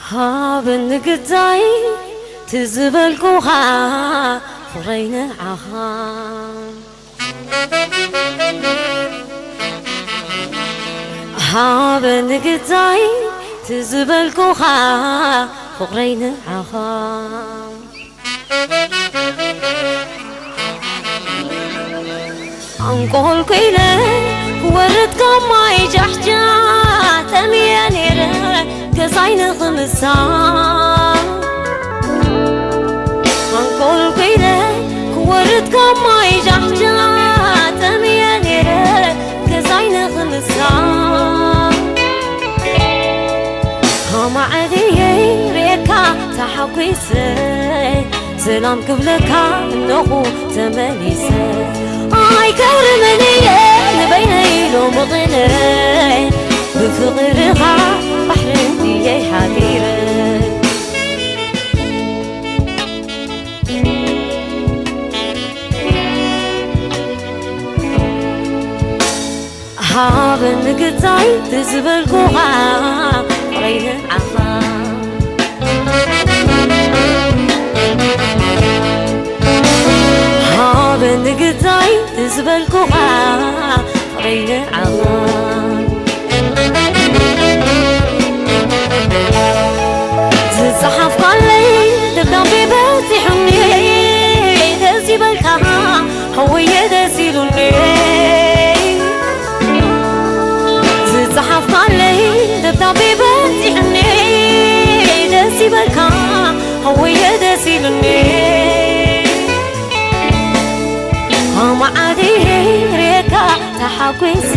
ሃበኒ ግዳይ ትዝበልኩኻ ፍቕረይ ንዓኻ። ሃበኒ ግዳይ ትዝበልኩኻ ፍቕረይ ንዓኻ። ኣንቆልኩ ኢለ ክወርድ ካብ ማይ ጃሕጃ ጠምየ ነይረ ገዛይ ንኽምሳ። ኣንቆልኩ ኢለ ክወርድ ካብ ማይ ጃሕጃ ጠምየ ነይረ ገዛይ ንኽምሳ። ሃማዕድየ ርኤካ ተሓጒሰ ሰላም ክብለካ እነኹ ተመሊሰ። ኣይከርምን እየ ንበይነይ ሎሚ ቅነ ብፍቕርኻ ባሕሪ እንድየ ሓዲረ። ሃበኒ ግዳይ ትዝበልኩኻ ፍቕረይ ንዓኻ። ሃበኒ ግዳይ ትዝበልኩኻ ፍቕረይ ንዓኻ። ዝጸሓፍካለይ ደብዳቤ በጺሑኒ ደስ ይበልካ ሓወየ ደስ ኢሉኒ። ዝጸሓፍካለይ ደብዳቤ በጺሑኒ ደስ ይበልካ ሓወየ ደስ ኢሉኒ። ኣማዓድየ ርኤካ ተሓጒሰ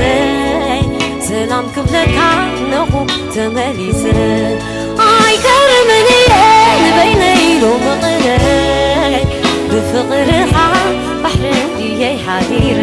ሰላም ክብለካ እነኹ ተመሊሰ። ኣይከርምን እየ ንበይነይ ሎሚ ቅነ ብፍቕርኻ ባሕሪ እየ ሓዲረ።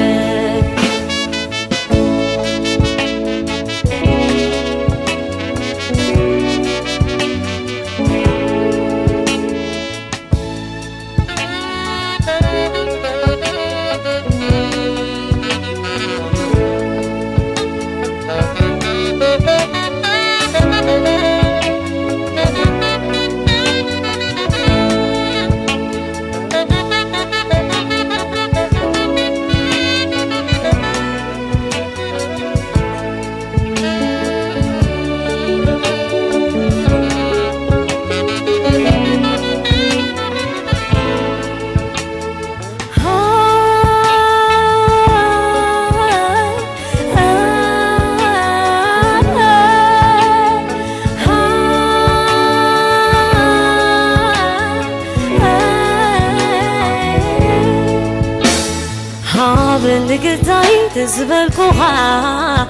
ሃበኒ ግዳይ ትዝበልኩኻ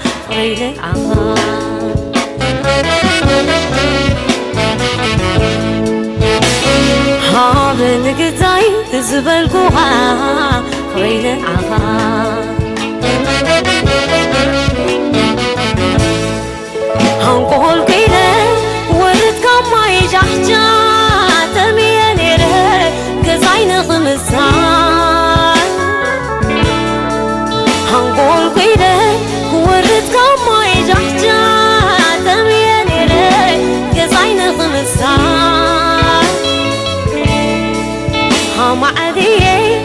ፍቕረይ ንዓኻ። ሃበኒ ግዳይ ትዝበልኩኻ ፍቕረይ ንዓኻ። ሃንቆልኩ ኢለ ክወርድ ካብ ማይ ጃሕጃ ጠምየ ነይረ ገዛይ ንኽምሳል። ሃንቆልኩ ኢለ ክወርድ ካብ ማይ ጃሕጃ ጠምየ ነይረ ገዛይ ንኽምሳል። ሃማዕድየ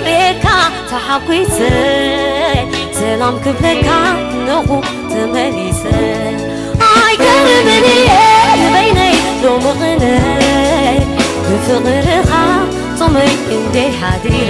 ርኤካ ተሓጒሰ ሰላም ክብለካ እነኹ ተመሊሰ። ኣይገርምን እየ ንበይነይ ሎሚ ቕነ ብፍቕርኻ ጾመይ እንደ ሓዲረ።